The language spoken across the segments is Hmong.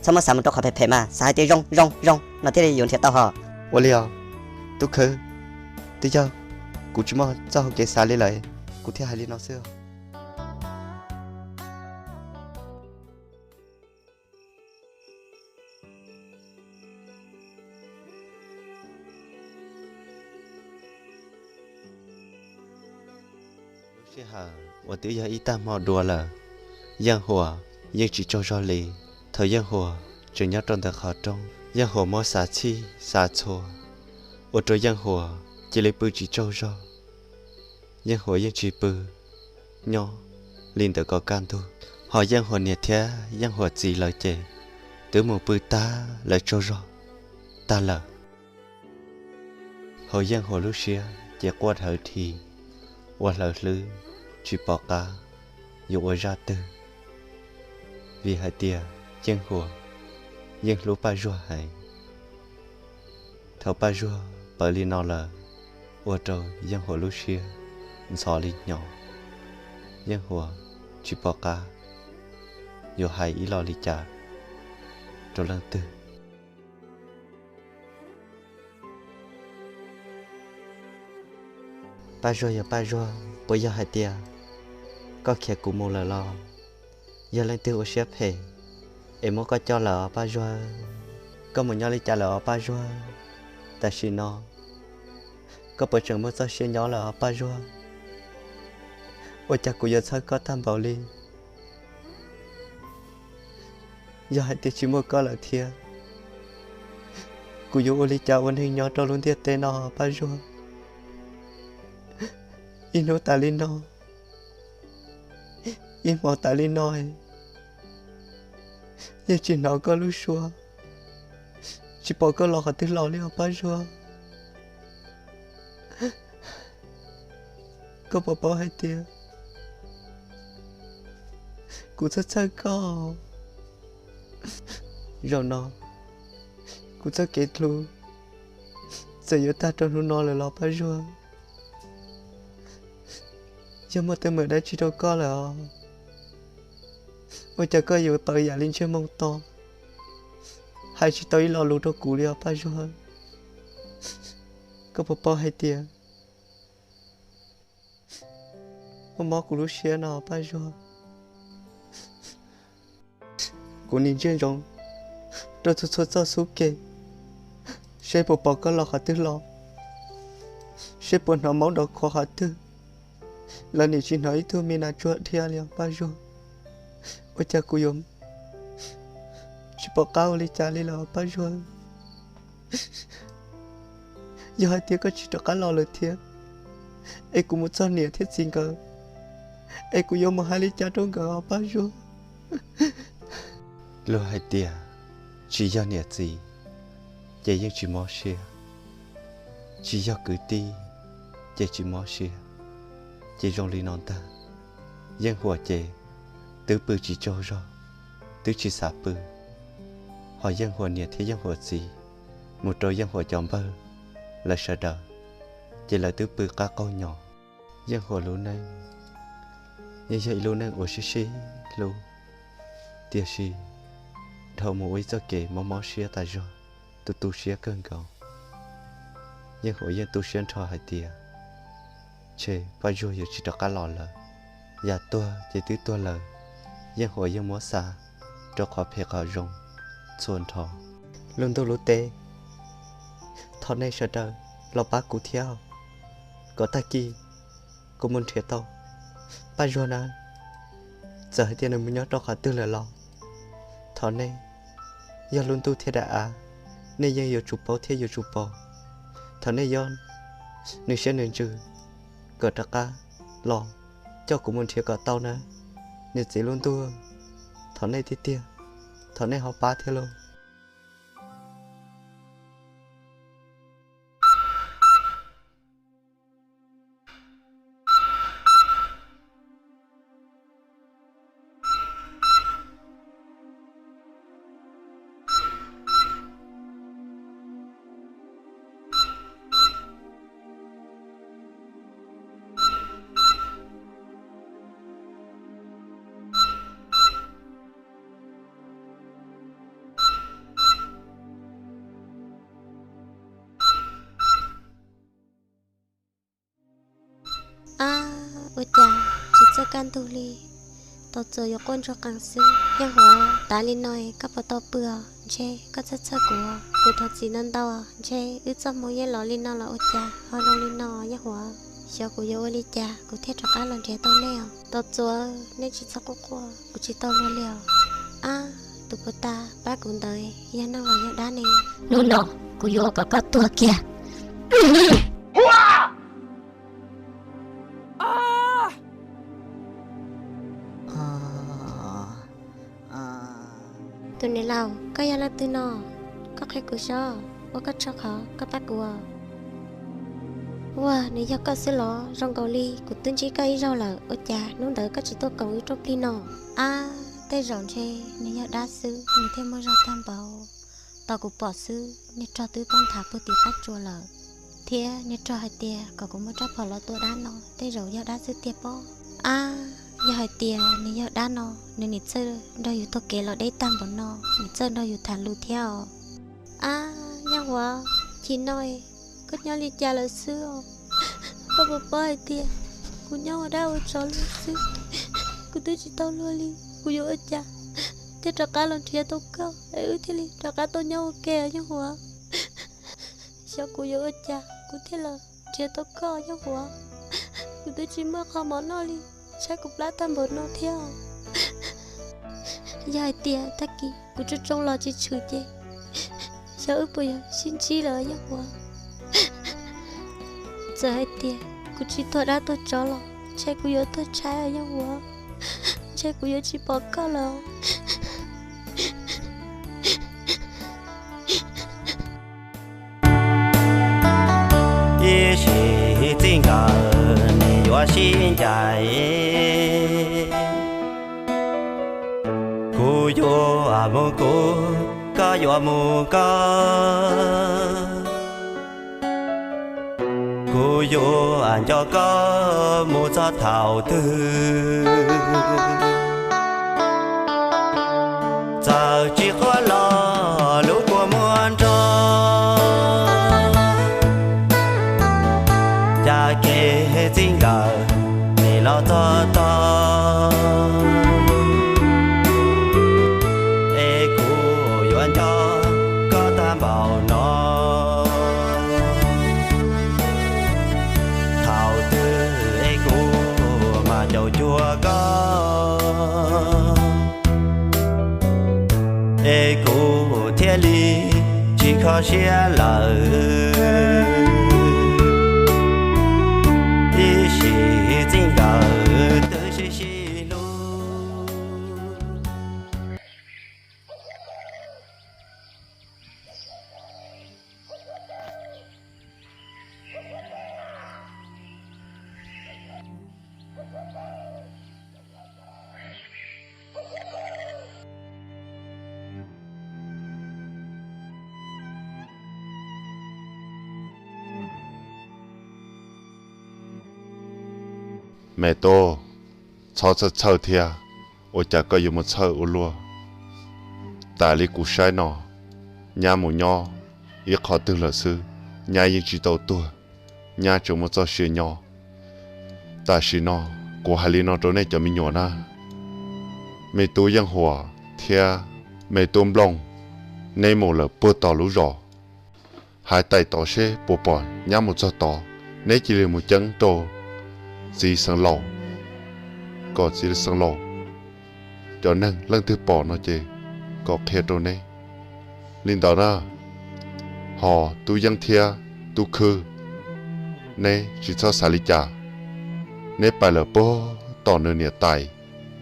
Txhob muab xav mus rau qhov phem phem mas, xav hais tias zoo zoo zoo no thiaj li yuav nrhiav tau hos. Ua li os, tub khwb, twb yog kuv tsis muaj txoj hau kev xav li lawm, kuv thiaj hais li no xwb. Lub sij hawm uas twb yog ib tag hmo dua lawm, Yeej Huas yeej tsis tsaug zog li. Thaum Yeej Huas tseem nyob rau ntawm qhov rooj, Yeej Huas muab xav txhij xav txhua, ua rau Yeej Huas cia li pw tsis tsaug zog. Yeej Huas yeej tsis pw, nyob li ntawm kom kaj ntug. Hos Yeej Huas niam thiab Yeej Huas txiv lawv ces twb mus pw tag lawv tsaug zog tag lawm. Hauv Yeej Huas lub siab ces quaj dhawv dhi, ua hlawv hlwb, tsis pom qab yuav ua zaj twg, vim hais tias Yeej Huas yeej hlub Paj Zuag heev. Thaum Paj Zuag pawv li no lawm, ua rau Yeej Huas lub siab ntxhov li hnyo. Yeej Huas tsis pom qab yuav hais ib lo li cas rau leej twg. Paj Zuag, yog Paj Zuag, puas yog hais tias koj khiav kuv mus lawm los yog leej twg ua siab phem es muab koj coj lawm os Paj Zuag? Koj mus nyob li cas lawm os Paj Zuag? Tam sim no koj puas tseem muaj txoj sia nyob lawm os Paj Zuag? Ua cas kuv yuav txhawj koj tag npaum li? Yog hais tias tsis muaj koj lawm thiab, kuv yuav ua li cas ua neeg nyob rau lub ntiaj teb no Paj Zuag? Ib hnub tas li no, ib hmo tas li no, yeej tsis hnov koj lub suab, tsis pom koj los qhov twg los li os Paj Zuag. Koj puas paub hais tias kuv txhawj txhawj koj? Zaum no kuv txoj kev hlub txawm yuav tag rau hnub no lawm los Paj Zuag? Yog muaj teeb meem dab tsi rau koj lawm os? Ua cas koj yuav pawv yam li ntsej moo to, hais tsis tau ib lo lus rau kuv li os Paj Zuag? Koj puas paub hais tias mob mob kuv lub siab no Paj Zuag? Kuv nim ntsia ntsoov rau txhua txhua txoj xub ke, seb puas pom koj los qhov twg los, seb puas hnov maub nrov khuav qhov twg, los nim tsis hnov ib tug me nas tsuag dhia li os Paj Zuag. Ua cas kuv yuav tsis pom qab ua li cas li lawm Paj Zuag? Yog hais tias koj tsis rov qab los lawm thiab, es kuv mus txog niam thiab txiv nkawd, es kuv yuav mus hais li cas rau nkawd os Paj Zuag? Luag hais tias tsis yog niam txiv ces yeej tsis mob siab, tsis yog kwv tij ces tsis mob siab. Ces zoo li no ntag, Yeej Huas ces twb pw tsis tsaug zog, twb tsis xav pw. Hos Yeej Huas niam thiab Yeej Huas txiv mus rau Yeej Huas cov npawg lawv sawv daws, ces lawv twb pw qab qaug nyo. Yeej Huas lub neej yeej yog ib lub neej uas sib sib hlub, tiam sis dhau mus ua ib txoj kev mob mob siab tas zog, tu tu siab kawg nkaus. Yeej Huas yeej tu siab nrho hais tias ntshe Paj Zuag yuav tsis rov qab los lawm. Yam tuag ces twb tuag lawm, Yeej Huas yeej muab xav rau qhov phem qhov zoo txhua nrho. Lub ntuj lub teb, thov nej sawv daws los pab kuv thiab, kom tag kis kuv mus nrhiav tau Paj Zuag na. Txawm hais tias nws mus nyob rau qhov twg lawm los thov nej, yog lub ntuj thiab daim av, nej yeej yuav tsum paub thiab yuav tsum pom. Thov nej yog nws siab nws ntsws, kom rov qab los coj kuv mus nrhiav kom tau na. Niam txiv lub ntuj, thov nej tiag tiag, thov nej ho pab thiab lauj. Ab, ua cas tsis txawj kaj ntug li, tau txuas yuav quaj ntsuag qees xwb. Yog hov tas li no koj puas tau pw os? Ntshe koj txhawj txhawj kuv, kuv thov txim ntau ntau. Ntshe wb txoj hmoo yeej los li no los ua cas ho zoo li no, yog hov xyov kuv yuav ua li cas kuv thiaj rov qab los nrhiav tau nej os. Tau txuas, nej tsis txhob quaj quaj, kuv tsis tau luag li os. Ab, tus puag ta pab kuv ntawd yog neeg los yog dab ne? Hnub no kuv yuav kom koj tuag kiag. Tus niam laus, koj yog leej twg no? Koj qhia kuv saib, ua koj tsaug qhov koj pab kuv. Ua, nws yog koj xwb los? Zoo nkaus li kuv twb ntsib koj ib zaug lawm, ua cas hnub ntawd koj tsis tuaj koom wb rooj plig no? Ab, tej zaum ntshe nws yog dab xwb nws thiaj muaj zog tag npaum. Tau kuv pom xwb, niag rog twb poob nthav puag tim qab tsuas lawm, thiab niag rog hais tias kom kuv muab rab phom los tua dab no, tej zaum yog dab xwb tiag pob. Ab, yog hais tias nws yog dab no, nws nim txawj nrog yus taug kev los deb tag npaum no, nim txawj nrog yus tham lus thiab os. Ab, Yaj Huav, chim no koj nyob li cas lawm xwb os? Koj puas paub hais tias kuv nyob ua dab ua tsov li xwb, kuv twb tsis tau luag li, kuv yuav ua cas thiaj rov qab los nrhiav tau koj es wb thiaj li rov qab tau nyob ua ke, Yaj Huav? Xyov kuv yuav ua cas kuv thiaj los nrhiav tau koj, Yaj Huav. Kuv twb tsis muaj qhov mov noj li, tshaib kuv plab tag npaum no thiab. Yog hais tias tag kis kuv tsoo tsoo los tsis tshwm ces xyov wb puas yuav sib ntsib lawm, Yaj Huav. Txawm hais tias kuv tsis tuag dab tuag tsov los ntshe kuv yuav tuag tshaib, Yaj Huav. Ntshe kuv yuav tsis pom koj lawm. Ib sim txij nkawm nws yuav sib ncaim. Kuv yuav mus kuv, koj yuav mus koj. Kuv yuav nco koj mus txog thaum twg. Txawm tsis qhuab los lub kua muag nrog, cas kev txij nkawm nws los txog tog. Es kuv yuav nco koj tag npaum no. Thaum twg es kuv mam caum cuag koj, es kuv thiaj li tsis kho siab lawm. Ib sim txij nkawm twb sib sib hlub. Me tub, txhob txhawj txhawj thiab. Ua cas koj yuav mus txhawj ua luaj? Tas li kuv saib no, nyab mus nyob ib qhov twg lawm xwb, nyab yeej tsis tau tuag, nyab tseem muaj txoj sia nyob. Tam sim no kuv hais li no rau nej cov me nyuam na, me tub Yeej Huas thiab me tub Nplooj, neb mus lawm puag tom lub zos, hais tais tod seb puas pom nyab mus txog tod, neb cia li mus ceeb rau txiv xeev laus, kom txiv xeev laus cov neeg leej twg pom no ces kom qhia rau neb li ntawd na. Ho tub Yeeb thiab tub Khwb, neb tsis txhob xav li cas, neb pais lawm puag tom nws niam tais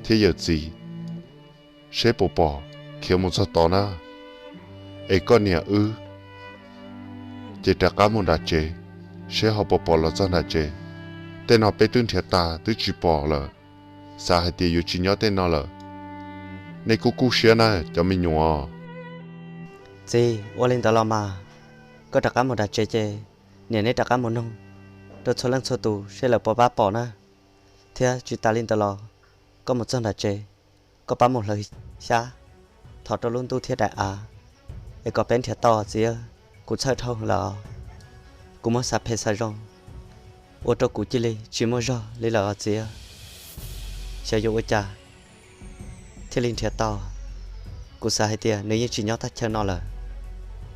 thiab yawm txiv seb puas pom khiav mus txog tod na. Es koj niam wb ces rov qab mus nram tsev, seb ho puas pom los txog nram tsev. Tej no peb twb nrhiav tas twb tsis pom lawm, xav hais tias yuav tsis nyob tej no lawm. Nej kuj kub siab na cov me nyuam. Txiv, ua li ntawd los mas, koj rov qab mus nram tsev ces niam neb rov qab mus noog rau txhua leej txhua tus seb lawv puas pab pom na. Thiab tsis tas li ntawd los koj mus txog nram tsev, koj pab mus hlawv xyab thov rau lub ntuj thiab daim av, es kom peb nrhiav tau txiv. Kuv txhawj dhau lawm, kuv muab xav phem xav zoo, ua rau kuv cia li tsis muaj zog li lawm os txiv. Xyov yuav ua cas thiaj li nrhiav tau. Kuv xav hais tias nws yeej tsis nyob thaj chaw no lawm.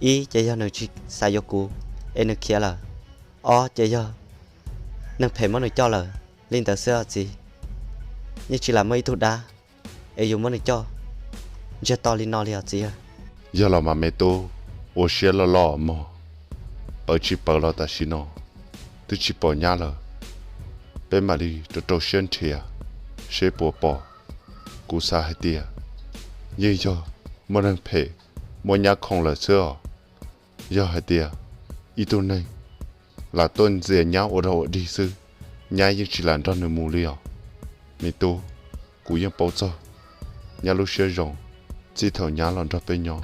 Ib ces yog nws tsis xav yuav kuv es nws khiav lawm. Ob ces yog neeg phem muab nws coj lawm li ntawd xwb os txiv. Yeej tsis lam muaj ib tug dab es yuav muab nws coj ntsiag to li no li os txiv. Yog los mas me tub, ua siab loj loj mog, pawv tsis pawv los tam sim no twb tsis pom nyab lawm. Peb mam li rau rau siab nrhiav seb puas pom. Kuv xav hais tias yeej yog muaj neeg phem muab nyab khoo lawm xwb os. Yog hais tias ib tug neeg lam tuaj ntxias nyab ua dog ua dig xwb, nyab yeej tsis lam nrog nws mus li os. Me tub, kuv yeej paub txog nyab lub siab zoo. Txij thaum nyab los nrog peb nyob,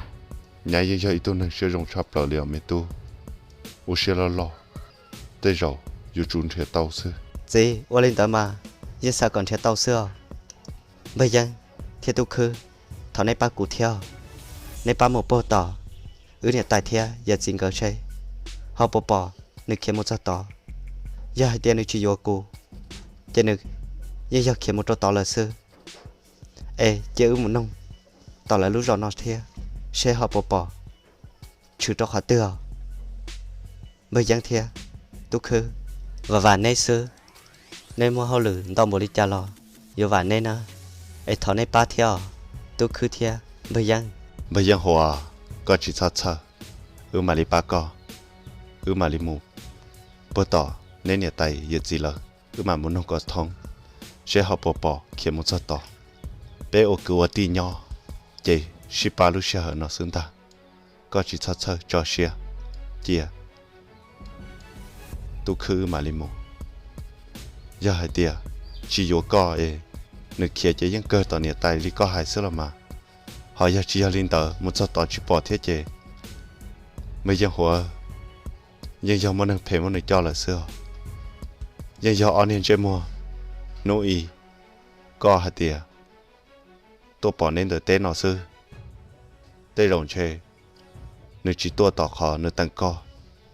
nyab yeej yog ib tug neeg siab zoo tshaj plaws li os me tub. Ua siab loj loj, tej zaum yuav tsum nrhiav tau xwb. Txiv, ua li ntawd mas yeej xav kom nrhiav tau xwb os. Npawg Yeeb thiab Tub Khwb, thov neb pab kuv thiab. Neb pab mus puag tom wb niam tais thiab yawm txiv nkawd seb ho puas pom nws khiav mus txog tod. Yog hais tias nws tsis yuav kuv, ces nws yeej yog khiav mus rau tod lawm xwb. Es cia wb mus noog tom lawv lub zos no thiab seb ho puas pom tshwm rau qhov twg os. Npawg Yeeb thiab Tub Khwb, vam vam neb xwb. Neb muaj hauj lwm ntau npaum li cas los yuav vam neb na. Es thov neb pab thiab os, Tub Khwb thiab Npawg Yeeb. Npawg Yeeb Huas, koj tsis txhob txhawj, wb mam li pab koj. Wb mam li mus puag tom neb niam tais yawm txiv lawv, wb mam mus noog kom thoob seb ho puas pom khiav mus txog tod. Peb ua kwv ua tij nyob ces sib pab lub sij hawm no xwb ntag. Koj tsis txhob txhawj, tso siab, cia Tub Khwb wb mam li mus. Yog hais tias tsis yuav koj es nws khiav ces yeej kawg tom niam tais li koj hais xwb los mas. Ho yog tsis yog li ntawd, mus txog tod tsis pom thiab ces Npawg Yeeb Huas, yeej yog muaj neeg phem muab nws coj lawm xwb os. Yeej yog ob niag ntsej muag hnub i koj hais tias tuaj pom neb ntawm teb no xwb. Tej zaum ntshe nws tsis tuaj tom qhov nws teem koj,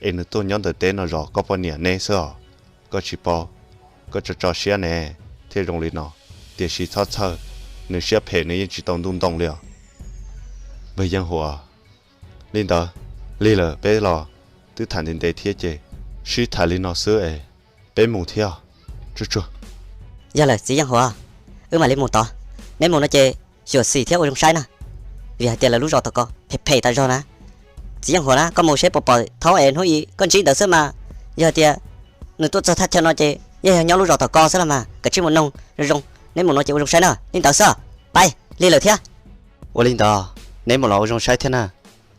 es nws tuaj nyob ntawm teb no zov koj poj niam neb xwb os. Koj tsis paub, koj tso tso siab ne, thiaj zoo li no. Tiam sis txhob txhawj, nws siab phem nws yeej tsis tau ntuj ntoo li os. Npawg Yeeb Huas, li ntawd, lig lawm peb los twb tham ntev ntev thiab ces sib tham li no xwb es peb mus thiab. Tsuag tsuag. Yog lawm txiv Yeeb Huas, wb mam li mus tod. Neb mus no ces xyuam xim thiab ua zoo saib na, vim hais tias lawv lub zos tom ko phem phem tas zog na. Txiv Yeeb Huas na, koj mus seb puas pom thoob es hnub i koj ntsib ntawd xwb mas. Yog hais tias nws tuaj txog thaj chaw no ces yeej yog nyob lub zos tom ko xwb los mas, kav tsij mus noog zoo zoo. Neb mus no ces ua zoo saib na, li ntawd xwb. Pais, lig lawm thiab. Ua li ntawd, neb mus los ua zoo saib thiab na,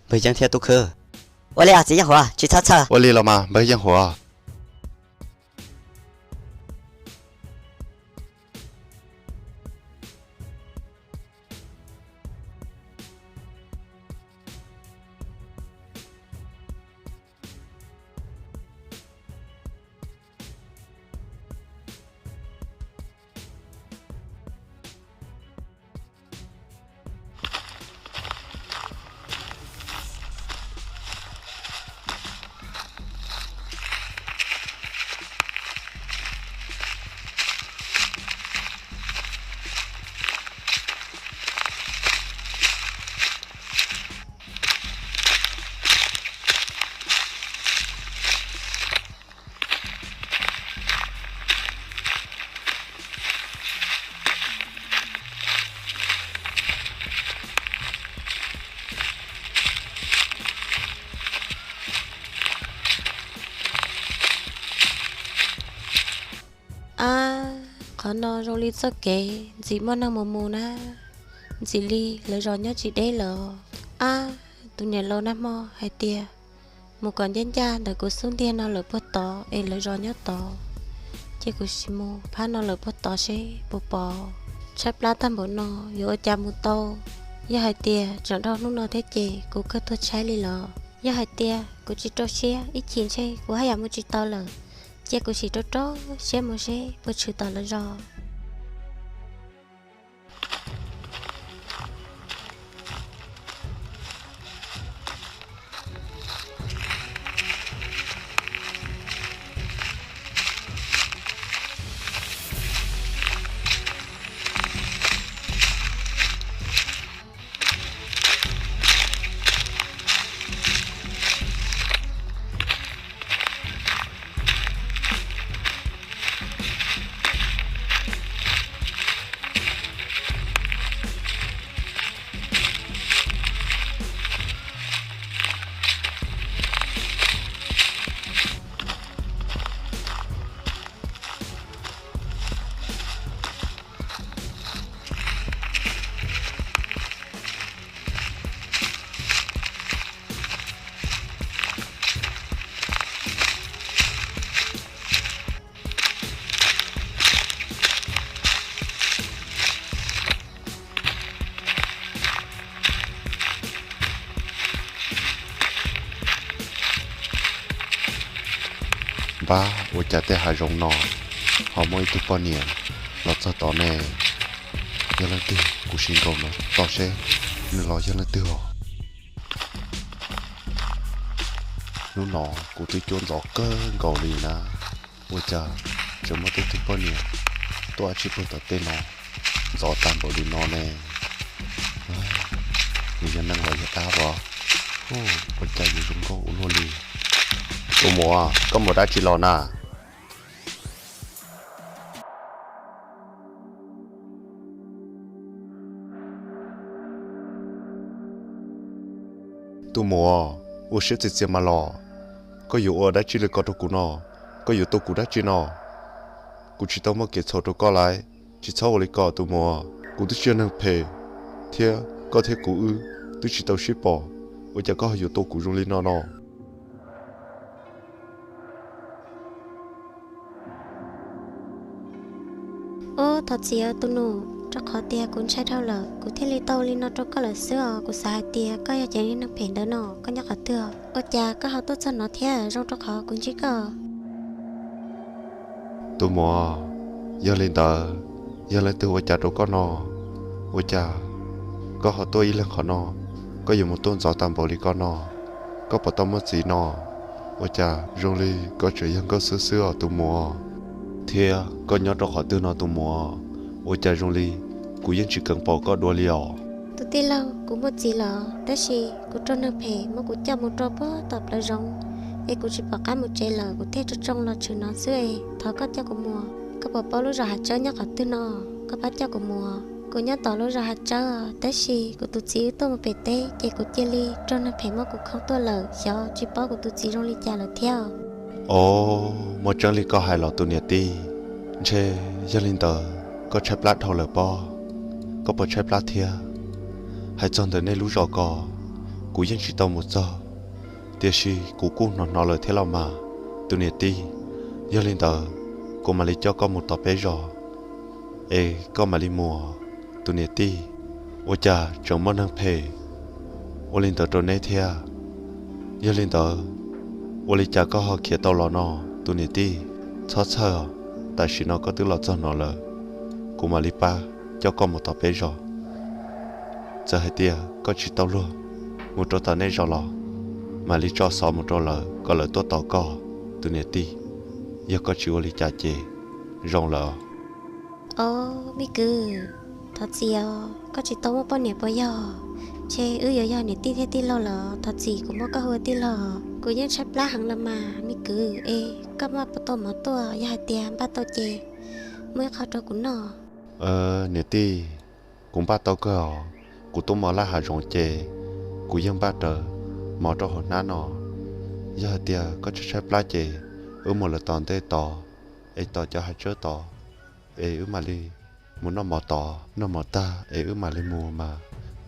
Npawg Yeeb thiab Tub Khwb. Ua li os txiv Yeeb Huas, tsis txhob txhawj. Ua li los mas Npawg Yeeb Huas. Ab, qhov no zoo li txoj kev ntxim muaj neeg mus mus na, ntxim li lawv zos nyob tsis deb lawm. Ab, tus niam laus nag hmo hais tias mus kom ncaj ncaj ntawm kuv xub ntiag no lawm puag tod es lawv zos nyob tod, ces kuv sim mus phab no lawm puag tod seb puas pom. Tshaib plab tag npaum no yuav ua cas mus tau? Yog hais tias tseem dhau hnub no thiab ces kuv kawg tuag tshaib li los. Yog hais tias kuv tsis rau siab ib chim ntshe kuv haj yam mus tsis tau lawm. Cia kuv sim rau rau siab mus seb puas tshwm tom lawv zos. Pab, ua cas tej hav zoov no ho muaj ib tug poj niam los txog tod ne? Yog leej twg? Kuv sim nkaum no toj seb nws los yog leej twg os. Hnub no kuv twb cuab ntxov kawg nkaus li na, ua cas tseem muaj tej tug poj niam tuaj tsis pawg tom tej no ntxov tag npaum li no ne? Nws yog neeg los yog dab os? Ua cas yuav zoo nkauj ua luaj li? Tus muam, koj mus dab tsi los na? Tus muam, ua siab txias txias mas los. Koj yuav ua dab tsi li ko rau kuv no? Koj yuav tua kuv dab tsi no? Kuv tsis tau muaj kev txhaum rau koj lauj, tsis txhob ua li ko tus muam. Kuv twb tsis yog neeg phem, thiab koj thiab kuv wb twb tsis tau sib pom, ua cas koj ho yuav tua kuv zoo li no no? Ub, thov txim os tus nus, rau qhov tias kuv ntshai dhau lawm kuv thiaj li tau li no rau koj lawm xwb os. Kuv xav hais tias koj yog cov neeg phem ntawd no, koj nyob qhov twg? Ua cas koj ho tuaj txog no thiab? Zoo rau qhov kuv ntsib koj. Tus muam, yog li ntawd, yog leej twg ua cas rau koj no? Ua cas koj ho tuaj ib leeg qhov no? Koj yuav mus tuaj ntxov tag npaum li ko no? Koj puas tau muaj txiv no? Ua cas zoo li koj tseem yog nkauj xwb xwb os tus muam? Thiab koj nyob rau qhov twg no tus muam? Ua cas zoo li kuv yeej tsis kheev pom koj dua li os? Tus tij laug, kuv muaj txiv lawm, tab sis kuv raug neeg phem muab kuv coj mus rau puag tom plawv zoov, es kuv tsis pom qab mus tsev lawm, kuv thiaj tsoo tsoo los tshwm no xwb es thov koj coj kuv mus. Koj puas paub lub zos Hav Tsawb nyob qhov twg no? Koj pab coj kuv mus. Kuv nyob tom lub zos Hav Tsawb, tab sis kuv tus txiv wb tuaj mus pem teb ces kuv cia li raug neeg phem muab kuv khoo tuaj lawm, xyov tsis paub kuv tus txiv zoo li cas lawm thiab. Os, muaj tseeb li koj hais los tus niam tij? Ntshe yog li ntawd koj tshaib plab dhau lawm pob. Koj puas tshaib plab thiab? Hais txog ntawm nej lub zos ko, kuv yeej tsis tau mus txog, tiam sis kuv kuj hnov hnov lawm thiab los mas, tus niam tij. Yog li ntawd, kuv mam li coj koj mus tom peb zos, es koj mam li mus, tus niam tij. Ua cas tseem muaj neeg phem ua li ntawd rau neb thiab? Yog li ntawd, ua li cas koj ho khiav tau los no, tus niam tij? Txhob txhawj, tam sim no koj twb los txog no lawm, kuv mam li pab coj koj mus tom peb zos. Txawm hais tias koj tsis tau luag mus rau tom nej zos los, mam li tso xov mus rau lawv kom lawv tuaj tos koj, tus niam tij. Yog koj tsis ua li cas ces zoo lawm. Os, me kwv, thov txim os, koj tsis tau muaj poj niam puas yog? Ntshe wb yuav yog niam tij thiab tij laug lawm, thov txim, kuv muab koj hu ua tij laug. Kuv yeej tshaib plab heev los mas me kwv, es koj npaj puas tau mov tuaj? Yog hais tias npaj tau ces muab ib qho rau kuv noj. Niam tij, kuv npaj tau kawg os. Kuv tuaj mus laj hav zoov ces kuv yeej npaj rawv mov rau hauv hnab no. Yog hais tias koj tshaib tshaib plab ces wb mus lawm tom ntej tod, es tom cov hav tsawb tod, es wb mam li mus noj mov tod, noj mov tag es wb mam li mus mas.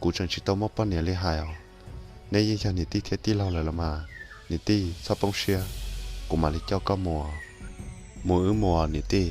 Kuv tseem tsis tau muaj poj niam li hais os. Neb yeej yog niam tij thiab tij laug lawm los mas, niam tij txhob poob siab, kuv mam li coj koj mus. Mus wb mus niam tij.